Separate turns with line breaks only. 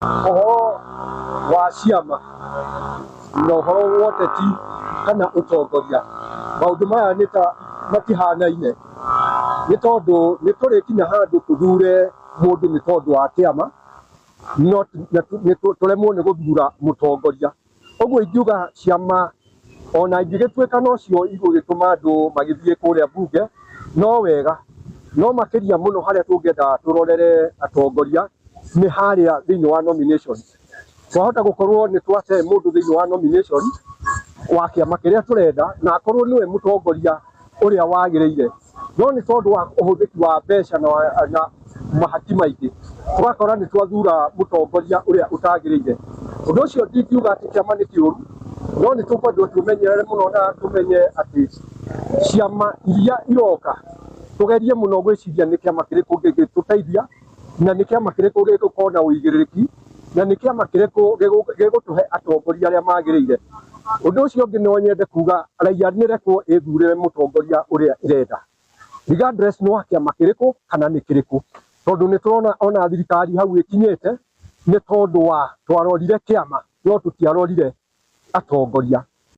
Ũhoro wa ciama na ũhoro wa ũteti kana ũtongoria, maũndũ maya nĩ ta matihanaine, nĩ tondũ nĩ tũrĩkinya handũ tũthure mũndũ nĩ tondũ wa kĩama, no tũremwo nĩ gũthura mũtongoria. Ũguo ingiuga ciama ona ingĩgĩtuĩka nocio igũgĩtũma andũ magĩthiĩ kũrĩa mbunge, no wega, no makĩria mũno harĩa tũngĩenda tũrorere atongoria nĩ harĩa thĩinĩ wa nominations. Twahota gũkorwo nĩ twate mũndũ thĩinĩ wa nomination wa kĩama kĩrĩa tũrenda na akorwo nĩwe mũtongoria ũrĩa wagĩrĩire, no nĩ tondũ wa ũhũthĩki wa mbeca na mahaki maingĩ, tũgakora nĩ twathura mũtongoria ũrĩa ũtagĩrĩire. Ũndũ ũcio ndingiuga atĩ kĩama nĩ kĩũru, no nĩ tũkwendwo twĩmenyerere mũno na tũmenye atĩ ciama iria iroka tũgerie mũno gwĩciria nĩ kĩama kĩrĩkũ gĩngĩtũteithia na nĩ kĩama kĩrĩkũ gĩgũkorwo na ũigĩrĩrĩki na nĩ kĩama kĩrĩkũ gĩgũtũhe atongoria arĩa magĩrĩire. Ũndũ ũcio ũngĩ no nyende kuga raia nĩ rekwo ĩthurĩre mũtongoria ũrĩa ĩrenda regardless nĩ wa kĩama kĩrĩkũ kana nĩ kĩrĩkũ, tondũ nĩ tũrona ona thirikari hau ĩkinyĩte nĩ tondũ wa twarorire kĩama no tũtiarorire atongoria.